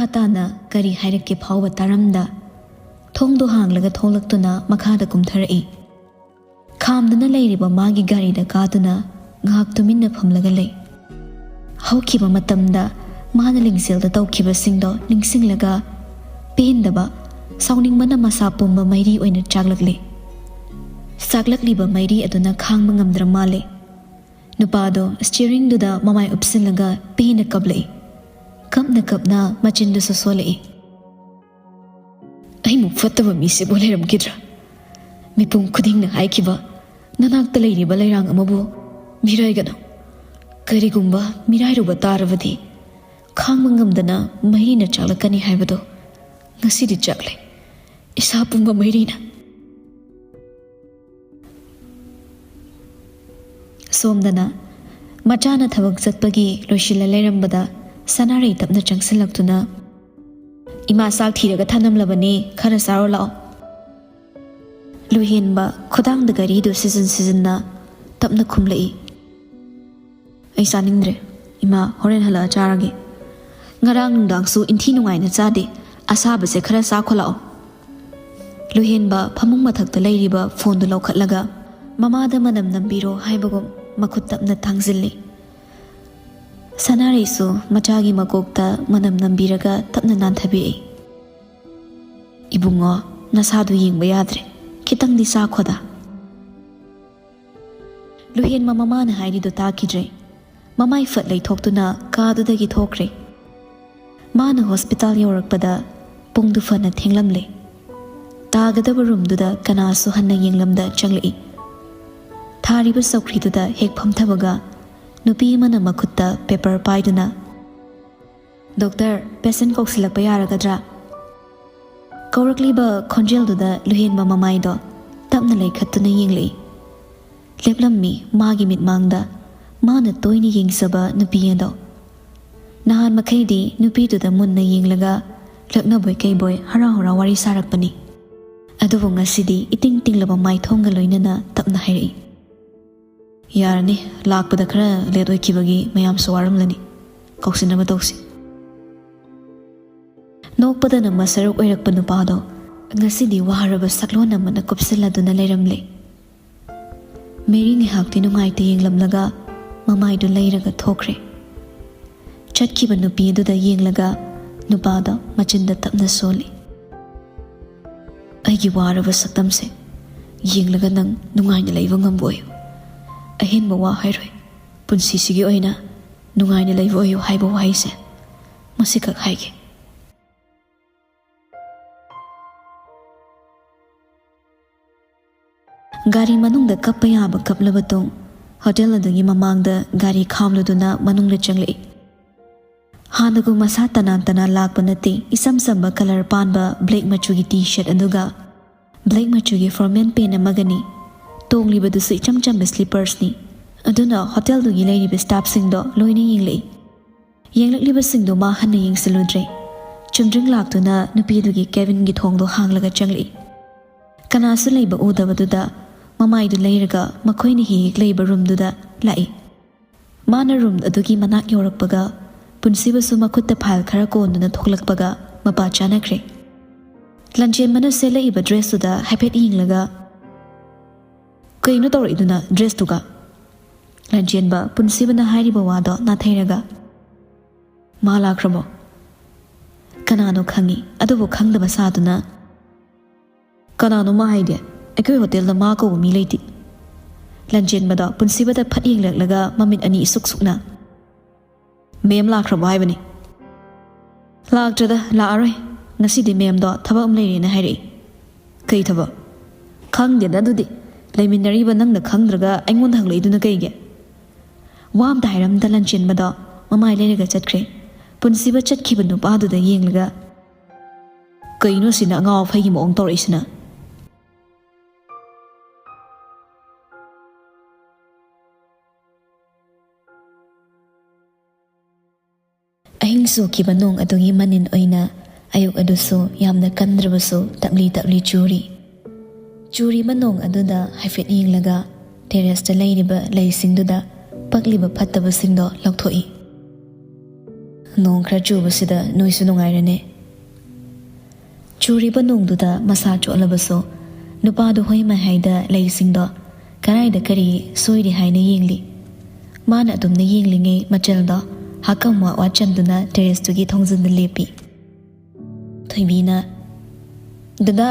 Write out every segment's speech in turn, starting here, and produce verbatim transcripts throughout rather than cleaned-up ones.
ꯇꯥꯅ ꯀꯔꯤ ꯍꯥꯏꯔꯛꯀꯦ ꯐꯥꯎꯕ ꯇꯥꯔꯝꯗ, ꯊꯣꯡꯗꯣ ꯍꯥꯡꯂꯒ ꯊꯣꯛꯂꯛꯇꯨꯅ ꯃꯈꯥꯗ ꯀꯨꯝꯊꯔꯛꯏ꯫ ꯈꯥꯝꯗꯨꯅ ꯂꯩꯔꯤꯕ ꯃꯥꯒꯤ ꯒꯥꯔꯤꯗ ꯀꯥꯗꯨꯅ ꯉꯥꯏꯍꯥꯛ ꯇꯨꯃꯤꯟꯅ ꯐꯝꯂꯒ ꯂꯩ꯫ ꯍꯧꯈꯤꯕ ꯃꯇꯝꯗ ꯃꯥꯅ ꯂꯤꯡꯖꯦꯜꯗ ꯇꯧꯈꯤꯕꯁꯤꯡꯗꯣ ꯅꯤꯡꯁꯤꯡꯂꯒ ꯄꯦꯟꯗꯕ, ꯁꯥꯎꯅꯤꯡꯕꯅ ꯃꯁꯥ ꯄꯨꯝꯕ ꯃꯩꯔꯤ ꯑꯣꯏꯅ ꯆꯥꯛꯂꯛꯂꯤ꯫ ꯆꯥꯛꯂꯛꯂꯤꯕ ꯃꯩꯔꯤ ꯑꯗꯨꯅ ꯈꯥꯡꯕ ꯉꯝꯗ꯭ꯔ ꯃꯥꯜꯂꯦ꯫ ꯅꯨꯄꯥꯗꯣ ꯁ꯭ꯇꯤꯌꯔꯤꯡꯗꯨꯗ ꯃꯃꯥꯏ ꯎꯞꯁꯤꯜꯂꯒ ꯄꯦꯟꯅ ꯀꯞꯂꯛꯏ꯫ ꯀꯞꯅ ꯀꯞꯅ ꯃꯆꯤꯟꯗꯨꯁꯨ ꯁꯣꯜꯂꯛꯏ꯫ "ꯑꯩꯃꯨꯛ ꯐꯠꯇꯕ ꯃꯤꯁꯤꯕꯨ ꯂꯩꯔꯝꯈꯤꯗ꯭ꯔꯥ? ꯃꯤꯄꯨꯝ ꯈꯨꯗꯤꯡꯅ ꯍꯥꯏꯈꯤꯕ, ꯅꯅꯥꯛꯇ ꯂꯩꯔꯤꯕ ꯂꯩꯔꯥꯡ ꯑꯃꯕꯨ ꯃꯤꯔꯥꯏꯒꯅꯨ꯫ ꯀꯔꯤꯒꯨꯝꯕ ꯃꯤꯔꯥꯏꯔꯨꯕ ꯇꯥꯔꯕꯗꯤ, ꯈꯥꯡꯕ ꯉꯝꯗꯅ ꯃꯩꯔꯤꯅ ꯆꯥꯛꯂꯛꯀꯅꯤ ꯍꯥꯏꯕꯗꯣ ꯉꯁꯤꯗꯤ ꯆꯥꯛꯂꯦ꯫ ꯏꯁꯥ ꯄꯨꯝꯕ ꯃꯩꯔꯤꯅ"꯫ ꯁꯣꯝꯗꯅ ꯃꯆꯥꯅ ꯊꯕꯛ ꯆꯠꯄꯒꯤ ꯂꯣꯏꯁꯤꯜꯂ ꯂꯩꯔꯝꯕꯗ, ꯁꯅꯥꯔꯩ ꯇꯞꯅ ꯆꯪꯁꯤꯜꯂꯛꯇꯨꯅ, "ꯏꯃꯥ ꯆꯥꯛ ꯊꯤꯔꯒ ꯊꯅꯝꯂꯕꯅꯦ, ꯈꯔ ꯆꯥꯔꯣ ꯂꯥꯛꯑꯣ"꯫ ꯂꯨꯍꯦꯟꯕ ꯈꯨꯗꯥꯡꯗ ꯒꯥꯔꯤꯗꯨ ꯁꯤꯖꯤꯟ ꯁꯤꯖꯤꯟꯅ ꯇꯞꯅ ꯈꯨꯝꯂꯛꯏ꯫ "ꯑꯩ ꯆꯥꯅꯤꯡꯗ꯭ꯔꯦ꯫ ꯏꯃꯥ, ꯍꯣꯔꯦꯟ ꯍꯜꯂꯛꯑ ꯆꯥꯔꯒꯦ꯫ ꯉꯔꯥꯡ ꯅꯨꯡꯗꯥꯡꯁꯨ ꯏꯟꯊꯤ ꯅꯨꯡꯉꯥꯏꯅ ꯆꯥꯗꯦ꯫ ꯑꯁꯥꯕꯁꯦ ꯈꯔ ꯆꯥꯈꯣ ꯂꯥꯛꯑꯣ"꯫ ꯂꯨꯍꯦꯟꯕ ꯐꯃꯨꯡ ꯃꯊꯛꯇ ꯂꯩꯔꯤꯕ ꯐꯣꯟꯗꯨ ꯂꯧꯈꯠꯂꯒ, "ꯃꯃꯥꯗ ꯃꯅꯝ ꯅꯝꯕꯤꯔꯣ" ꯍꯥꯏꯕꯒꯨꯝ ꯃꯈꯨꯠ ꯇꯞꯅ ꯊꯥꯡꯖꯤꯜꯂꯤ꯫ ꯁꯅꯥꯔꯩꯁꯨ ꯃꯆꯥꯒꯤ ꯃꯀꯣꯛꯇ ꯃꯅꯝ ꯅꯝꯕꯤꯔꯒ ꯇꯞꯅ ꯅꯥꯟꯊꯕꯤꯔꯛꯏ꯫ "ꯏꯕꯨꯡꯉꯣ, ꯅꯁꯥꯗꯨ ꯌꯦꯡꯕ ꯌꯥꯗ꯭ꯔꯦ, ꯈꯤꯇꯪꯗꯤ ꯆꯥꯈꯣꯗ"꯫ ꯂꯨꯍꯦꯟꯕ ꯃꯃꯥꯅ ꯍꯥꯏꯔꯤꯗꯨ ꯇꯥꯈꯤꯗ꯭ꯔꯦ꯫ ꯃꯃꯥꯏ ꯐꯠ ꯂꯩꯊꯣꯛꯇꯨꯅ ꯀꯥꯗꯨꯗꯒꯤ ꯊꯣꯛꯈ꯭ꯔꯦ꯫ ꯃꯥꯅ ꯍꯣꯁꯄꯤꯇꯥꯜ ꯌꯧꯔꯛꯄꯗ ꯄꯨꯡꯗꯨ ꯐꯅ ꯊꯦꯡꯂꯝꯂꯦ꯫ ꯇꯥꯒꯗꯕ ꯔꯨꯝꯗꯨꯗ ꯀꯅꯥꯁꯨ ꯍꯟꯅ ꯌꯦꯡꯂꯝꯗ ꯆꯪꯂꯛꯏ꯫ ꯊꯥꯔꯤꯕ ꯆꯧꯀ꯭ꯔꯤꯗꯨꯗ ꯍꯦꯛ ꯐꯝꯊꯕꯒ, ꯅꯨꯄꯤ ꯑꯃꯅ ꯃꯈꯨꯠꯇ ꯄꯦꯄꯔ ꯄꯥꯏꯗꯨꯅ, "ꯗꯣꯛꯇꯔ, ꯄꯦꯁꯦꯟ ꯀꯧꯁꯤꯜꯂꯛꯄ ꯌꯥꯔꯒꯗ꯭ꯔꯥ?" ꯀꯧꯔꯛꯂꯤꯕ ꯈꯣꯟꯖꯦꯜꯗꯨꯗ ꯂꯨꯍꯦꯟꯕ ꯃꯃꯥꯏꯗꯣ ꯇꯞꯅ ꯂꯩꯈꯠꯇꯨꯅ ꯌꯦꯡꯂꯛꯏ꯫ ꯂꯦꯞꯂꯝꯃꯤ ꯃꯥꯒꯤ ꯃꯤꯠꯃꯥꯡꯗ ꯃꯥꯅ ꯇꯣꯏꯅ ꯌꯦꯡꯖꯕ ꯅꯨꯄꯤ ꯑꯗꯣ꯫ ꯅꯍꯥꯟ ꯃꯈꯩꯗꯤ ꯅꯨꯄꯤꯗꯨꯗ ꯃꯨꯟꯅ ꯌꯦꯡꯂꯒ ꯂꯛꯅꯕꯣꯏ ꯀꯩꯕꯣꯏ ꯍꯔꯥꯎ ꯍꯔꯥꯎ ꯋꯥꯔꯤ ꯁꯥꯔꯛꯄꯅꯤ꯫ ꯑꯗꯨꯕꯨ ꯉꯁꯤꯗꯤ ꯏꯇꯤꯡ ꯇꯤꯡꯂꯕ ꯃꯥꯏꯊꯣꯡꯒ ꯂꯣꯏꯅꯅ ꯇꯞꯅ ꯍꯥꯏꯔꯛꯏ꯫ "ꯌꯥꯔꯅꯤ, ꯂꯥꯛꯄꯗ ꯈꯔ ꯂꯦꯠ ꯑꯣꯏꯈꯤꯕꯒꯤ ꯃꯌꯥꯝꯁꯨ ꯋꯥꯔꯝꯂꯅꯤ꯫ ꯀꯧꯁꯤꯟꯅꯕ ꯇꯧꯁꯤ"꯫ ꯅꯣꯛꯄꯗꯅ ꯃꯁꯔꯨꯛ ꯑꯣꯏꯔꯛꯄ ꯅꯨꯄꯥꯗꯣ ꯉꯁꯤꯗꯤ ꯋꯥꯔꯕ ꯁꯛꯂꯣꯟ ꯑꯃꯅ ꯀꯨꯞꯁꯤꯜꯂꯗꯨꯅ ꯂꯩꯔꯝꯂꯦ꯫ ꯃꯦꯔꯤ ꯉꯥꯏꯍꯥꯛꯇꯤ ꯅꯨꯡꯉꯥꯏꯇ ꯌꯦꯡꯂꯝꯂꯒ ꯃꯃꯥꯏꯗꯨ ꯂꯩꯔꯒ ꯊꯣꯛꯈ꯭ꯔꯦ꯫ ꯆꯠꯈꯤꯕ ꯅꯨꯄꯤ ꯑꯗꯨꯗ ꯌꯦꯡꯂꯒ ꯅꯨꯄꯥꯗꯣ ꯃꯆꯤꯟꯗ ꯇꯞꯅ ꯁꯣꯜꯂꯤ꯫ "ꯑꯩꯒꯤ ꯋꯥꯔꯕ ꯁꯛꯇꯝꯁꯦ ꯌꯦꯡꯂꯒ ꯅꯪ ꯅꯨꯡꯉꯥꯏꯅ ꯂꯩꯕ ꯉꯝꯕ ꯑꯣꯏꯌꯨ꯫ ꯑꯍꯦꯟꯕ ꯋꯥ ꯍꯥꯏꯔꯣꯏ꯫ ꯄꯨꯟꯁꯤꯁꯤꯒꯤ ꯑꯣꯏꯅ ꯅꯨꯡꯉꯥꯏꯅ ꯂꯩꯕ ꯑꯣꯏꯌꯨ ꯍꯥꯏꯕ ꯋꯥꯍꯩꯁꯦ ꯃꯁꯤꯈꯛ ꯍꯥꯏꯒꯦ꯫" ꯒꯥꯔꯤ ꯃꯅꯨꯡꯗ ꯀꯞꯄ ꯌꯥꯕ ꯀꯞꯂꯕ ꯇꯨꯡ, ꯍꯣꯇꯦꯜ ꯑꯗꯨꯒꯤ ꯃꯃꯥꯡꯗ ꯒꯥꯔꯤ ꯈꯥꯝꯂꯗꯨꯅ ꯃꯅꯨꯡꯗ ꯆꯪꯂꯛꯏ꯫ ꯍꯥꯟꯅꯒꯨꯝ ꯃꯁꯥ ꯇꯅꯥꯟ ꯇꯅꯥꯟ ꯂꯥꯛꯄ ꯅꯠꯇꯦ, ꯏꯆꯝ ꯆꯝꯕ ꯀꯂꯔ ꯄꯥꯟꯕ ꯕ꯭ꯂꯦꯛ ꯃꯆꯨꯒꯤ ꯇꯤ ꯁꯔꯠ ꯑꯗꯨꯒ ꯕ꯭ꯂꯦꯛ ꯃꯆꯨꯒꯤ ꯐꯣꯔꯃꯦꯜ ꯄꯦꯟ ꯑꯃꯒꯅꯤ꯫ ꯇꯣꯡꯂꯤꯕꯗꯨꯁꯨ ꯏꯆꯝ ꯆꯝꯕ ꯁ꯭ꯂꯤꯄꯔꯁꯅꯤ꯫ ꯑꯗꯨꯅ ꯍꯣꯇꯦꯜꯗꯨꯒꯤ ꯂꯩꯔꯤꯕ ꯁ꯭ꯇꯥꯐꯁꯤꯡꯗꯣ ꯂꯣꯏꯅ ꯌꯦꯡꯂꯛꯏ꯫ ꯌꯦꯡꯂꯛꯂꯤꯕꯁꯤꯡꯗꯣ ꯃꯥ ꯍꯟꯅ ꯌꯦꯡꯁꯤꯜꯂꯨꯗ꯭ꯔꯦ꯫ ꯆꯨꯝꯗ꯭ꯔꯤꯡ ꯂꯥꯛꯇꯨꯅ ꯅꯨꯄꯤꯗꯨꯒꯤ ꯀꯦꯕꯤꯟꯒꯤ ꯊꯣꯡꯗꯣ ꯍꯥꯡꯂꯒ ꯆꯪꯂꯛꯏ꯫ ꯀꯅꯥꯁꯨ ꯂꯩꯕ ꯎꯗꯕꯗꯨꯗ ꯃꯃꯥꯏꯗꯨ ꯂꯩꯔꯒ ꯃꯈꯣꯏꯅ ꯍꯦꯛ ꯍꯦꯛ ꯂꯩꯕ ꯔꯨꯝꯗꯨꯗ ꯂꯥꯛꯏ꯫ ꯃꯥꯅ ꯔꯨꯝ ꯑꯗꯨꯒꯤ ꯃꯅꯥꯛ ꯌꯧꯔꯛꯄꯒ ꯄꯨꯟꯁꯤꯕꯁꯨ ꯃꯈꯨꯠꯇ ꯐꯥꯏꯜ ꯈꯔ ꯀꯣꯟꯗꯨꯅ ꯊꯣꯛꯂꯛꯄꯒ ꯃꯄꯥ ꯆꯥꯅꯈ꯭ꯔꯦ꯫ ꯂꯟꯆꯦꯟꯕꯅ ꯁꯦꯠꯂꯛꯏꯕ ꯗ꯭ꯔꯦꯁꯇꯨꯗ ꯍꯥꯏꯐꯦꯠ ꯌꯦꯡꯂꯒ, "ꯀꯩꯅꯣ ꯇꯧꯔꯛꯏꯗꯨꯅ ꯗ꯭ꯔꯦꯁꯇꯨꯒ?" ꯂꯟꯆꯦꯟꯕ ꯄꯨꯟꯁꯤꯕꯅ ꯍꯥꯏꯔꯤꯕ ꯋꯥꯗꯣ ꯅꯥꯊꯩꯔꯒ, "ꯃꯥ ꯂꯥꯛꯈ꯭ꯔꯕꯣ?" ꯀꯅꯥꯅꯣ ꯈꯪꯉꯤ, ꯑꯗꯨꯕꯨ ꯈꯪꯗꯕ ꯁꯥꯗꯨꯅ, "ꯀꯅꯥꯅꯣ ꯃꯥ ꯍꯥꯏꯗꯤ? ꯑꯩꯈꯣꯏ ꯍꯣꯇꯦꯜꯗ ꯃꯥ ꯀꯧꯕ ꯃꯤ ꯂꯩꯇꯦ꯫" ꯂꯟꯆꯦꯟꯕꯗꯣ ꯄꯨꯟꯁꯤꯕꯗ ꯐꯠ ꯌꯦꯡꯂꯛꯂꯒ ꯃꯃꯤꯠ ꯑꯅꯤ ꯏꯁꯨꯛ ꯁꯨꯛꯅ, "ꯃꯦꯝ ꯂꯥꯛꯈ꯭ꯔꯕꯣ ꯍꯥꯏꯕꯅꯤ?" "ꯂꯥꯛꯇ꯭ꯔꯦꯗ, ꯂꯥꯛꯑꯔꯣꯏ꯫ ꯉꯁꯤꯗꯤ ꯃꯦꯝꯗꯣ ꯊꯕꯛ ꯑꯃ ꯂꯩꯔꯦꯅ ꯍꯥꯏꯔꯛꯏ꯫" "ꯀꯩ ꯊꯕꯛ?" "ꯈꯪꯗꯦꯗ ꯑꯗꯨꯗꯤ꯫ ꯂꯩꯃꯤꯟꯅꯔꯤꯕ ꯅꯪꯅ ꯈꯪꯗ꯭ꯔꯒ ꯑꯩꯉꯣꯟꯗ ꯍꯪꯂꯛꯏꯗꯨꯅ ꯀꯩꯒꯤ?" ꯋꯥ ꯑꯝꯇ ꯍꯥꯏꯔꯝꯗ ꯂꯟꯆꯦꯟꯕꯗꯣ ꯃꯃꯥꯏ ꯂꯩꯔꯒ ꯆꯠꯈ꯭ꯔꯦ꯫ ꯄꯨꯟꯁꯤꯕ ꯆꯠꯈꯤꯕ ꯅꯨꯄꯥꯗꯨꯗ ꯌꯦꯡꯂꯒ, "ꯀꯩꯅꯣ ꯁꯤꯅ ꯑꯉꯥꯎ ꯑꯐꯩꯒꯤ ꯃꯑꯣꯡ ꯇꯧꯔꯛꯏꯁꯤꯅ?" ꯑꯍꯤꯡ ꯆꯨꯈꯤꯕ ꯅꯣꯡ ꯑꯗꯨꯒꯤ ꯃꯅꯤꯟ ꯑꯣꯏꯅ ꯑꯌꯨꯛ ꯑꯗꯨꯁꯨ ꯌꯥꯝꯅ ꯀꯟꯗ꯭ꯔꯕꯁꯨ ꯇꯞꯂꯤ ꯇꯞꯂꯤ ꯆꯨꯔꯤ꯫ ꯆꯨꯔꯤꯕ ꯅꯣꯡ ꯑꯗꯨꯗ ꯍꯥꯏꯐꯦꯠ ꯌꯦꯡꯂꯒ ꯇꯦꯔꯦꯁꯇ ꯂꯩꯔꯤꯕ ꯂꯩꯁꯤꯡꯗꯨꯗ ꯄꯛꯂꯤꯕ ꯐꯠꯇꯕꯁꯤꯡꯗꯣ ꯂꯧꯊꯣꯛꯏ꯫ "ꯅꯣꯡ ꯈꯔ ꯆꯨꯕꯁꯤꯗ ꯅꯣꯏꯁꯨ ꯅꯨꯡꯉꯥꯏꯔꯅꯦ꯫ ꯆꯨꯔꯤꯕ ꯅꯣꯡꯗꯨꯗ ꯃꯁꯥ ꯆꯣꯠꯂꯕꯁꯨ ꯅꯨꯄꯥꯗꯨ ꯍꯣꯏ ꯃꯥꯏꯍꯥꯏꯗ ꯂꯩꯁꯤꯡꯗꯣ ꯀꯔꯥꯏꯗ ꯀꯔꯤ ꯁꯣꯏꯔꯤ ꯍꯥꯏꯅ ꯌꯦꯡꯂꯤ꯫ ꯃꯥꯅ ꯑꯗꯨꯝꯅ ꯌꯦꯡꯂꯤꯉꯩ ꯃꯆꯜꯗꯣ ꯍꯥꯀꯝ ꯋꯥ ꯋꯥ ꯆꯟꯗꯨꯅ ꯇꯦꯔꯦꯁꯇꯨꯒꯤ ꯊꯣꯡꯖꯤꯟꯗ ꯂꯦꯞꯄꯤ꯫ ꯊꯣꯏꯕꯤꯅ, "ꯗꯗꯥ,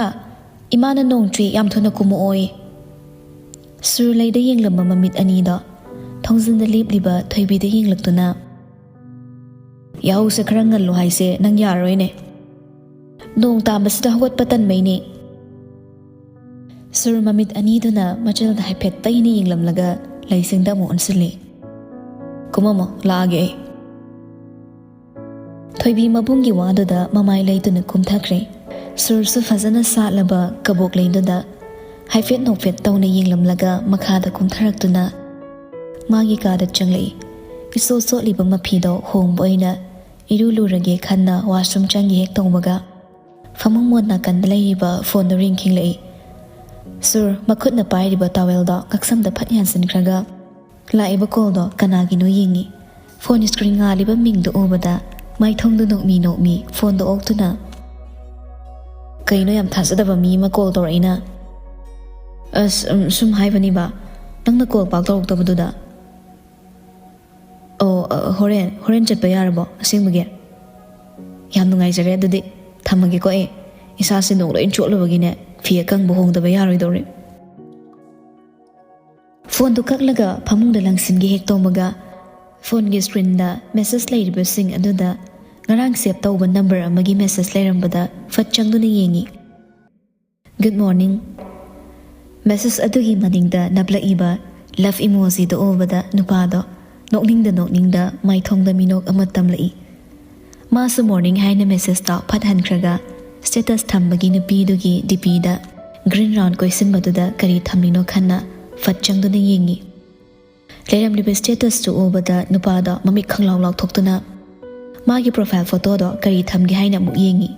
ꯏꯃꯥꯅ ꯅꯣꯡ ꯆꯨꯏ, ꯌꯥꯝ ꯊꯨꯅ ꯀꯨꯝꯃꯛꯑꯣꯌꯦ꯫" ꯁꯨꯔ ꯂꯩꯗ ꯌꯦꯡꯂꯝꯕ ꯃꯃꯤꯠ ꯑꯅꯤꯗꯣ ꯊꯣꯡꯖꯤꯟꯗ ꯂꯦꯞꯂꯤꯕ ꯊꯣꯏꯕꯤꯗ ꯌꯦꯡꯂꯛꯇꯨꯅ, "ꯌꯥꯍꯧꯁꯦ ꯈꯔ ꯉꯜꯂꯨ ꯍꯥꯏꯁꯦ ꯅꯪ ꯌꯥꯔꯣꯏꯅꯦ꯫ ꯅꯣꯡ ꯇꯥꯕꯁꯤꯗ ꯍꯧꯒꯠꯄ ꯇꯟꯕꯩꯅꯦ꯫" ꯁꯨꯔ ꯃꯃꯤꯠ ꯑꯅꯤꯗꯨꯅ ꯃꯆꯜꯗ ꯍꯥꯏꯐꯦꯠ ꯇꯩꯅ ꯌꯦꯡꯂꯝꯂꯒ ꯂꯩꯁꯤꯡꯗ ꯑꯃꯨꯛ ꯑꯣꯟꯁꯤꯜꯂꯤ꯫ "ꯀꯨꯝꯃꯝꯃꯣ, ꯂꯥꯛꯑꯒꯦ ꯑꯩ꯫" ꯊꯣꯏꯕꯤ ꯃꯕꯨꯡꯒꯤ ꯋꯥꯗꯨꯗ ꯃꯃꯥꯏ ꯂꯩꯇꯨꯅ ꯀꯨꯝꯊꯈ꯭ꯔꯦ꯫ ꯁꯨꯔꯁꯨ ꯐꯖꯅ ꯁꯥꯠꯂꯕ ꯀꯕꯣꯛ ꯂꯩꯗꯨꯗ ꯍꯥꯏꯐꯦꯠ ꯅꯣꯛꯐꯦꯠ ꯇꯧꯅ ꯌꯦꯡꯂꯝꯂꯒ ꯃꯈꯥꯗ ꯀꯨꯝꯊꯔꯛꯇꯨꯅ ꯃꯥꯒꯤ ꯀꯥꯗ ꯆꯪꯂꯛꯏ꯫ ꯏꯆꯣꯠ ꯆꯣꯠꯂꯤꯕ ꯃꯐꯤꯗꯣ ꯍꯣꯡꯕ ꯑꯣꯏꯅ ꯏꯔꯨ ꯂꯨꯔꯒꯦ ꯈꯟꯅ ꯋꯥꯁꯔꯨꯝ ꯆꯪꯒꯦ ꯍꯦꯛ ꯇꯧꯕꯒ ꯐꯃꯨꯡ ꯃꯣꯟ ꯅꯥꯀꯟꯗ ꯂꯩꯔꯤꯕ ꯐꯣꯟꯗꯨ ꯔꯤꯡ ꯈꯤꯡꯂꯛꯏ꯫ ꯁꯨꯔ ꯃꯈꯨꯠꯅ ꯄꯥꯏꯔꯤꯕ ꯇꯥꯋꯦꯜꯗꯣ ꯉꯛꯁꯝꯗ ꯐꯠ ꯌꯥꯟꯁꯤꯟꯈ꯭ꯔꯒ ꯂꯥꯛꯏꯕ ꯀꯣꯜꯗꯣ ꯀꯅꯥꯒꯤꯅꯣ ꯌꯦꯡꯉꯤ꯫ ꯐꯣꯟ ꯁ꯭ꯀ꯭ꯔꯤꯟ ꯉꯥꯜꯂꯤꯕ ꯃꯤꯡꯗꯨ ꯎꯕꯗ ꯃꯥꯏꯊꯣꯡꯗꯨ ꯅꯣꯛꯃꯤ ꯅꯣꯛꯃꯤ ꯐꯣꯟꯗꯣ ꯑꯣꯛꯇꯨꯅ, "ꯀꯩꯅꯣ, ꯌꯥꯝ ꯊꯥꯖꯗꯕ ꯃꯤ ꯑꯃ ꯀꯣꯜ ꯇꯧꯔꯛꯏꯅ?" "ꯑꯁ, ꯎꯝ, ꯁꯨꯝ ꯍꯥꯏꯕꯅꯤꯕ, ꯅꯪꯅ ꯀꯣꯜ ꯄꯥꯛ ꯇꯧꯔꯛꯇꯕꯗꯨꯗ꯫" "ꯑꯣ, ꯑ, ꯍꯣꯔꯦꯟ, ꯍꯣꯔꯦꯟ ꯆꯠꯄ ꯌꯥꯔꯕꯣ ꯑꯁꯦꯡꯕꯒꯤ? ꯌꯥꯝ ꯅꯨꯡꯉꯥꯏꯖꯔꯦ, ꯑꯗꯨꯗꯤ ꯊꯝꯃꯒꯦꯀꯣ ꯑꯩ꯫ ꯏꯁꯥꯁꯦ ꯅꯣꯡ ꯂꯣꯏ ꯆꯣꯠꯂꯨꯕꯒꯤꯅꯦ, ꯐꯤ ꯑꯀꯪꯕ ꯍꯣꯡꯗꯕ ꯌꯥꯔꯣꯏꯗꯧꯔꯤ꯫" ꯐꯣꯟꯗꯨ ꯀꯛꯂꯒ ꯐꯃꯨꯡꯗ ꯂꯪꯁꯤꯟꯒꯦ ꯍꯦꯛ ꯇꯧꯕꯒ ꯐꯣꯟꯒꯤ ꯁ꯭ꯀ꯭ꯔꯤꯟꯗ ꯃꯦꯁꯦꯖ ꯂꯩꯔꯤꯕꯁꯤꯡ ꯑꯗꯨꯗ ꯉꯔꯥꯡ ꯁꯦꯚ ꯇꯧꯕ ꯅꯝꯕꯔ ꯑꯃꯒꯤ ꯃꯦꯁꯦꯖ ꯂꯩꯔꯝꯕꯗ ꯐꯠ ꯆꯪꯗꯨꯅ ꯌꯦꯡꯉꯤ꯫ "Good morning꯫" ꯃꯦꯁꯦꯖ ꯑꯗꯨꯒꯤ ꯃꯅꯤꯡꯗ ꯅꯞꯂꯛꯏꯕ ꯂꯚ ꯏꯃꯣꯖꯤꯗꯨ ꯎꯕꯗ ꯅꯨꯄꯥꯗꯣ ꯅꯣꯛꯅꯤꯡꯗ ꯅꯣꯛꯅꯤꯡꯗ ꯃꯥꯏꯊꯣꯡꯗ ꯃꯤꯅꯣꯛ ꯑꯃ ꯇꯝꯂꯛꯏ꯫ ꯃꯥꯁꯨ ꯃꯣꯔꯅꯤꯡ ꯍꯥꯏꯅ ꯃꯦꯁꯦꯖꯇꯣ ꯐꯠ ꯍꯟꯈ꯭ꯔꯒ ꯁ꯭ꯇꯦꯇꯁ ꯊꯝꯕꯒꯤ ꯅꯨꯄꯤꯗꯨꯒꯤ ꯗꯤꯄꯤꯗ ꯒ꯭ꯔꯤꯟ ꯔꯥꯎꯟ ꯀꯣꯏꯁꯤꯟꯕꯗꯨꯗ ꯀꯔꯤ ꯊꯝꯂꯤꯅꯣ ꯈꯟꯅ ꯐꯠ ꯆꯪꯗꯨꯅ ꯌꯦꯡꯉꯤ꯫ ꯂꯩꯔꯝꯂꯤꯕ ꯁ꯭ꯇꯦꯇꯁꯇꯨ ꯎꯕꯗ ꯅꯨꯄꯥꯗꯣ ꯃꯃꯤꯠ ꯈꯪꯂꯥꯎ ꯂꯥꯎꯊꯣꯛꯇꯨꯅ ꯃꯥꯒꯤ ꯄ꯭ꯔꯣꯐꯥꯏꯜ ꯐꯣꯇꯣꯗꯣ ꯀꯔꯤ ꯊꯝꯒꯦ ꯍꯥꯏꯅ ꯑꯃꯨꯛ ꯌꯦꯡꯉꯤ꯫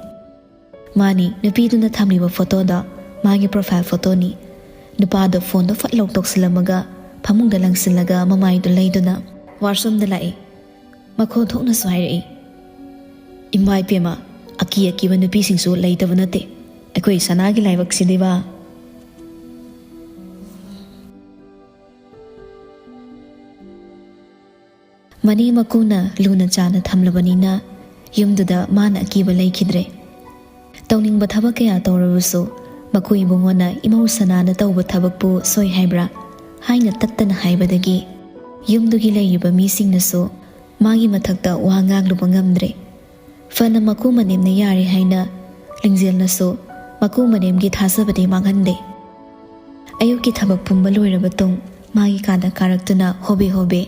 ꯃꯥꯅꯤ, ꯅꯨꯄꯤꯗꯨꯅ ꯊꯝꯂꯤꯕ ꯐꯣꯇꯣꯗꯣ ꯃꯥꯒꯤ ꯄ꯭ꯔꯣꯐꯥꯏꯜ ꯐꯣꯇꯣꯅꯤ꯫ ꯅꯨꯄꯥꯗꯣ ꯐꯣꯟꯗꯣ ꯐꯠ ꯂꯧꯊꯣꯛꯁꯤꯜꯂꯝꯃꯒ ꯐꯃꯨꯡꯗ ꯂꯪꯁꯤꯜꯂꯒ ꯃꯃꯥꯏꯗꯨ ꯂꯩꯗꯨꯅ ꯋꯥꯁꯔꯨꯝꯗ ꯂꯥꯛꯏ꯫ ꯃꯈꯣꯟ ꯊꯣꯛꯅꯁꯨ ꯍꯥꯏꯔꯛꯏ, "ꯏꯃꯥ ꯏꯄꯦꯝꯃ, ꯑꯀꯤ ꯑꯀꯤꯕ ꯅꯨꯄꯤꯁꯤꯡꯁꯨ ꯂꯩꯇꯕ ꯅꯠꯇꯦ ꯑꯩꯈꯣꯏ ꯁꯅꯥꯒꯤ ꯂꯥꯏꯕꯛꯁꯤꯗꯤꯕ꯫ ꯃꯅꯦ ꯃꯀꯨꯅ ꯂꯨꯅ ꯆꯥꯅ ꯊꯝꯂꯕꯅꯤꯅ ꯌꯨꯝꯗꯨꯗ ꯃꯥꯅ ꯑꯀꯤꯕ ꯂꯩꯈꯤꯗ꯭ꯔꯦ꯫ ꯇꯧꯅꯤꯡꯕ ꯊꯕꯛ ꯀꯌꯥ ꯇꯧꯔꯕꯁꯨ ꯃꯀꯨ ꯏꯕꯨꯡꯉꯣꯅ ꯏꯃꯧ ꯁꯅꯥꯅ ꯇꯧꯕ ꯊꯕꯛꯄꯨ ꯁꯣꯏ ꯍꯥꯏꯕ꯭ꯔꯥ ꯍꯥꯏꯅ ꯇꯠꯇꯅ ꯍꯥꯏꯕꯗꯒꯤ ꯌꯨꯝꯗꯨꯒꯤ ꯂꯩꯔꯤꯕ ꯃꯤꯁꯤꯡꯅꯁꯨ ꯃꯥꯒꯤ ꯃꯊꯛꯇ ꯋꯥ ꯉꯥꯡꯂꯨꯕ ꯉꯝꯗ꯭ꯔꯦ꯫ ꯐꯅ ꯃꯀꯨ ꯃꯅꯦꯝꯅ ꯌꯥꯔꯦ ꯍꯥꯏꯅ ꯂꯤꯡꯖꯦꯜꯅꯁꯨ ꯃꯀꯨ ꯃꯅꯦꯝꯒꯤ ꯊꯥꯖꯕꯗꯤ ꯃꯥꯡꯍꯟꯗꯦ꯫ ꯑꯌꯨꯛꯀꯤ ꯊꯕꯛ ꯄꯨꯝꯕ ꯂꯣꯏꯔꯕ ꯇꯨꯡ ꯃꯥꯒꯤ ꯀꯥꯗ ꯀꯥꯔꯛꯇꯨꯅ ꯍꯣꯕꯦ ꯍꯣꯕꯦ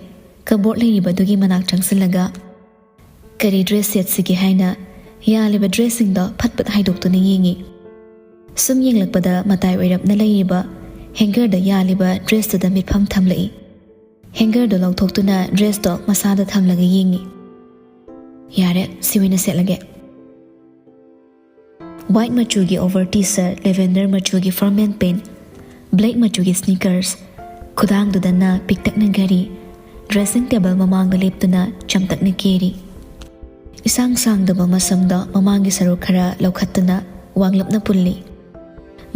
ꯀꯕꯣꯔꯗ ꯂꯩꯔꯤꯕꯗꯨꯒꯤ ꯃꯅꯥꯛ ꯆꯪꯁꯤꯜꯂꯒ ꯀꯔꯤ ꯗ꯭ꯔꯦꯁ ꯁꯦꯠꯁꯤꯒꯦ ꯍꯥꯏꯅ ꯌꯥꯜꯂꯤꯕ ꯗ꯭ꯔꯦꯁꯁꯤꯡꯗꯣ ꯐꯠ ꯐꯠ ꯍꯥꯏꯗꯣꯛꯇꯨꯅ ꯌꯦꯡꯉꯤ꯫ ꯁꯨꯝ ꯌꯦꯡꯂꯛꯄꯗ ꯃꯇꯥꯏ ꯑꯣꯏꯔꯞꯅ ꯂꯩꯔꯤꯕ ꯍꯦꯡꯒꯔꯗ ꯌꯥꯜꯂꯤꯕ ꯗ꯭ꯔꯦꯁꯇꯨꯗ ꯃꯤꯠꯐꯝ ꯊꯝꯂꯛꯏ꯫ ꯍꯦꯡꯒꯔꯗꯣ ꯂꯧꯊꯣꯛꯇꯨꯅ ꯗ꯭ꯔꯦꯁꯇꯣ ꯃꯁꯥꯗ ꯊꯝꯂꯒ ꯌꯦꯡꯉꯤ꯫ ꯌꯥꯔꯦ, ꯁꯤ ꯑꯣꯏꯅ ꯁꯦꯠꯂꯒꯦ꯫ ꯋꯥꯏꯠ ꯃꯆꯨꯒꯤ ꯑꯣꯚꯔ ꯇꯤ ꯁꯔꯠ, ꯂꯦꯚꯦꯟꯗꯔ ꯃꯆꯨꯒꯤ ꯐꯣꯔꯃꯦꯜ ꯄꯦꯟ, ꯕ꯭ꯂꯦꯛ ꯃꯆꯨꯒꯤ ꯁ꯭ꯅꯤꯀꯔꯁ, ꯈꯨꯗꯥꯡꯗꯨꯗꯅ ꯄꯤꯛꯇꯛꯅ ꯘꯔꯤ, ꯗ꯭ꯔꯦꯁꯤꯡ ꯇꯦꯕꯜ ꯃꯃꯥꯡꯗ ꯂꯦꯞꯇꯨꯅ ꯆꯝꯇꯛꯅ ꯀꯦꯔꯤ꯫ ꯏꯁꯥꯡ ꯁꯥꯡꯗꯕ ꯃꯁꯝꯗꯣ ꯃꯃꯥꯡꯒꯤ ꯁꯔꯨꯛ ꯈꯔ ꯂꯧꯈꯠꯇꯨꯅ ꯋꯥꯡꯂꯞꯅ ꯄꯨꯜꯂꯤ꯫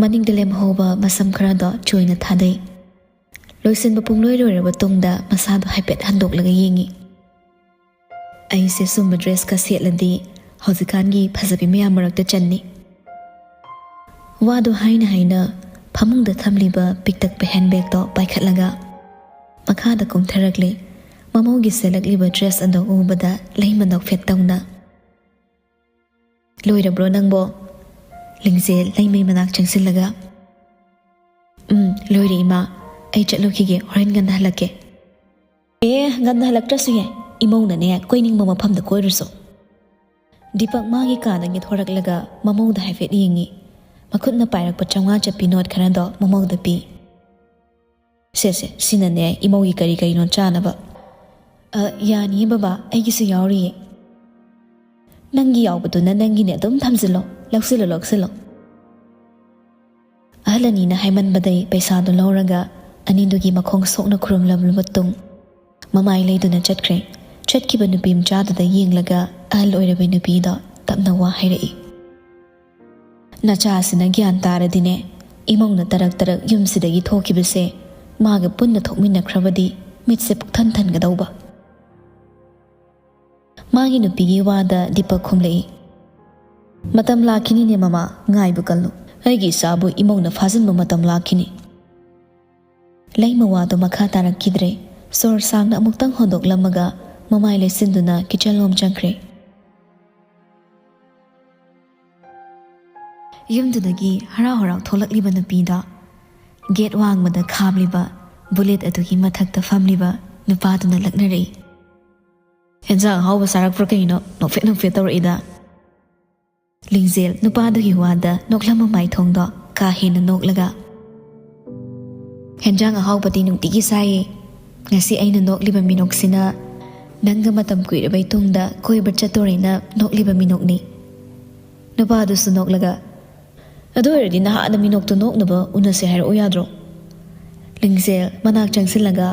ꯃꯅꯤꯡꯗ ꯂꯦꯝꯍꯧꯕ ꯃꯁꯝ ꯈꯔꯗꯣ ꯆꯣꯏꯅ ꯊꯥꯗꯩ꯫ ꯂꯣꯏꯁꯤꯟꯕ ꯄꯨꯡꯂꯣꯏ ꯂꯣꯏꯔꯕ ꯇꯨꯡꯗ ꯃꯁꯥꯗꯣ ꯍꯥꯏꯐꯦꯠ ꯍꯟꯗꯣꯛꯂꯒ ꯌꯦꯡꯉꯤ꯫ ꯑꯩꯁꯦ ꯁꯨꯝꯕ ꯗ꯭ꯔꯦꯁꯀ ꯁꯦꯠꯂꯗꯤ ꯍꯧꯖꯤꯛꯀꯥꯟꯒꯤ ꯐꯖꯕꯤ ꯃꯌꯥꯝ ꯃꯔꯛꯇ ꯆꯟꯅꯤ꯫ ꯋꯥꯗꯣ ꯍꯥꯏꯅ ꯍꯥꯏꯅ ꯐꯃꯨꯡꯗ ꯊꯝꯂꯤꯕ ꯄꯤꯛꯇꯛꯄ ꯍꯦꯟꯕꯦꯒꯇꯣ ꯄꯥꯏꯈꯠꯂꯒ ꯃꯈꯥꯗ ꯀꯨꯝꯊꯔꯛꯂꯦ꯫ ꯃꯃꯧꯒꯤ ꯁꯦꯠꯂꯛꯂꯤꯕ ꯗ꯭ꯔꯦꯁ ꯑꯗꯣ ꯎꯕꯗ ꯂꯩꯃ ꯅꯣꯛꯐꯦꯠ ꯇꯧꯅ, "ꯂꯣꯏꯔꯕ꯭ꯔꯣ ꯅꯪꯕꯣ?" ꯂꯤꯡꯖꯦꯜ ꯂꯩꯃꯩ ꯃꯅꯥꯛ ꯆꯪꯁꯤꯜꯂꯒ, "ꯎꯝ, ꯂꯣꯏꯔꯦ ꯏꯃꯥ, ꯑꯩ ꯆꯠꯂꯨꯈꯤꯒꯦ, ꯍꯣꯔꯦꯟ ꯉꯟꯅ ꯍꯜꯂꯛꯀꯦ"꯫ "ꯑꯦ, ꯉꯟꯅ ꯍꯜꯂꯛꯇ꯭ꯔꯁꯨ ꯌꯥꯏ, ꯏꯃꯧꯅꯅꯦ ꯀꯣꯏꯅꯤꯡꯕ ꯃꯐꯝꯗ ꯀꯣꯏꯔꯨꯁꯣ"꯫ ꯗꯤꯄꯛ ꯃꯥꯒꯤ ꯀꯥꯗꯒꯤ ꯊꯣꯔꯛꯂꯒ ꯃꯃꯧꯗ ꯍꯥꯏꯐꯦꯠ ꯌꯦꯡꯉꯤ꯫ ꯃꯈꯨꯠꯅ ꯄꯥꯏꯔꯛꯄ ꯆꯥꯝꯃꯉꯥ ꯆꯠꯄꯤ ꯅꯣꯠ ꯈꯔꯗꯣ ꯃꯃꯧꯗ ꯄꯤ꯫ "ꯁꯦ, ꯁꯦ, ꯁꯤꯅꯅꯦ ꯏꯃꯧꯒꯤ ꯀꯔꯤ ꯀꯔꯤꯅꯣ ꯆꯥꯅꯕ"꯫ "ꯑ, ꯌꯥꯅꯤꯌꯦ ꯕꯕꯥ, ꯑꯩꯒꯤꯁꯨ ꯌꯥꯎꯔꯤꯌꯦ"꯫ "ꯅꯪꯒꯤ ꯌꯥꯎꯕꯗꯨꯅ ꯅꯪꯒꯤꯅꯦ, ꯑꯗꯨꯝ ꯊꯝꯖꯤꯜꯂꯣ, ꯂꯧꯁꯤꯜꯂꯣ, ꯂꯧꯁꯤꯜꯂꯣ"꯫ ꯑꯍꯜ ꯑꯅꯤꯅ ꯍꯥꯏꯃꯟꯕꯗꯩ ꯄꯩꯁꯥꯗꯨ ꯂꯧꯔꯒ ꯑꯅꯤꯗꯨꯒꯤ ꯃꯈꯣꯡ ꯁꯣꯛꯅ ꯈꯨꯔꯨꯝꯂꯕ ꯃꯇꯨꯡ ꯃꯃꯥꯏ ꯂꯩꯗꯨꯅ ꯆꯠꯈ꯭ꯔꯦ꯫ ꯆꯠꯈꯤꯕ ꯅꯨꯄꯤ ꯃꯆꯥꯗꯨꯗ ꯌꯦꯡꯂꯒ ꯑꯍꯜ ꯑꯣꯏꯔꯕꯤ ꯅꯨꯄꯤꯗꯣ ꯇꯞꯅ ꯋꯥ ꯍꯥꯏꯔꯛꯏ꯫ "ꯅꯆꯥꯁꯤꯅ ꯒ꯭ꯌꯥꯟ ꯇꯥꯔꯗꯤꯅꯦ, ꯏꯃꯧꯅ ꯇꯔꯛ ꯇꯔꯛ ꯌꯨꯝꯁꯤꯗꯒꯤ ꯊꯣꯛꯈꯤꯕꯁꯦ ꯃꯥꯒ ꯄꯨꯟꯅ ꯊꯣꯛꯃꯤꯟꯅꯈ꯭ꯔꯕꯗꯤ ꯃꯤꯠꯁꯦ ꯄꯨꯛꯊꯟ ꯊꯟꯒꯗꯧꯕ"꯫ ꯃꯥꯒꯤ ꯅꯨꯄꯤꯒꯤ ꯋꯥꯗ ꯗꯤꯄꯛ ꯈꯨꯝꯂꯛꯏ꯫ "ꯃꯇꯝ ꯂꯥꯛꯈꯤꯅꯤꯅꯦ ꯃꯃꯥ, ꯉꯥꯏꯕ ꯀꯜꯂꯨ꯫ ꯑꯩꯒꯤ ꯏꯆꯥꯕꯨ ꯏꯃꯧꯅ ꯐꯥꯖꯤꯟꯕ ꯃꯇꯝ ꯂꯥꯛꯈꯤꯅꯤ"꯫ ꯂꯩꯃ ꯋꯥꯗꯨ ꯃꯈꯥ ꯇꯥꯔꯛꯈꯤꯗ꯭ꯔꯦ꯫ ꯁꯣꯔ ꯁꯥꯡꯅ ꯑꯃꯨꯛꯇꯪ ꯍꯣꯟꯗꯣꯛꯂꯝꯃꯒ ꯃꯃꯥꯏ ꯂꯩꯁꯤꯟꯗꯨꯅ ꯀꯤꯆꯟꯂꯣꯝ ꯆꯪꯈ꯭ꯔꯦ꯫ ꯌꯨꯝꯗꯨꯗꯒꯤ ꯍꯔꯥꯎ ꯍꯔꯥꯎ ꯊꯣꯛꯂꯛꯂꯤꯕ ꯅꯨꯄꯤꯗ ꯒꯦꯠ ꯋꯥꯡꯃꯗ ꯈꯥꯝꯂꯤꯕ ꯕꯨꯂꯦꯠ ꯑꯗꯨꯒꯤ ꯃꯊꯛꯇ ꯐꯝꯂꯤꯕ ꯅꯨꯄꯥꯗꯨꯅ ꯂꯛꯅꯔꯛꯏ꯫ "ꯍꯦꯟꯖꯥꯡ ꯑꯍꯥꯎꯕ ꯆꯥꯔꯛꯄ꯭ꯔꯥ ꯀꯩꯅꯣ, ꯅꯣꯛꯐꯦꯠ ꯅꯣꯛꯐꯦꯠ ꯇꯧꯔꯛꯏꯗ?" ꯂꯤꯡꯖꯦꯜ ꯅꯨꯄꯥꯗꯨꯒꯤ ꯋꯥꯗ ꯅꯣꯛꯂꯝꯕ ꯃꯥꯏꯊꯣꯡꯗꯣ ꯀꯥ ꯍꯦꯟꯅ ꯅꯣꯛꯂꯒ, "ꯍꯦꯟꯖꯥꯡ ꯑꯍꯥꯎꯕꯗꯤ ꯅꯨꯡꯇꯤꯒꯤ ꯆꯥꯏꯌꯦ꯫ ꯉꯁꯤ ꯑꯩꯅ ꯅꯣꯛꯂꯤꯕ ꯃꯤꯅꯣꯛꯁꯤꯅ ꯅꯪꯒ ꯃꯇꯝ ꯀꯨꯏꯔꯕꯩ ꯇꯨꯡꯗ ꯀꯣꯏꯕ ꯆꯠꯇꯣꯔꯦꯅ ꯅꯣꯛꯂꯤꯕ ꯃꯤꯅꯣꯛꯅꯤ"꯫ ꯅꯨꯄꯥꯗꯨꯁꯨ ꯅꯣꯛꯂꯒ, "ꯑꯗꯨ ꯑꯣꯏꯔꯗꯤ ꯅꯍꯥꯟꯅ ꯃꯤꯅꯣꯛꯇꯣ ꯅꯣꯛꯅꯕ ꯎꯅꯁꯦ ꯍꯥꯏꯔꯛꯎ ꯌꯥꯗ꯭ꯔꯣ?" ꯂꯤꯡꯖꯦꯜ ꯃꯅꯥꯛ ꯆꯪꯁꯤꯜꯂꯒ,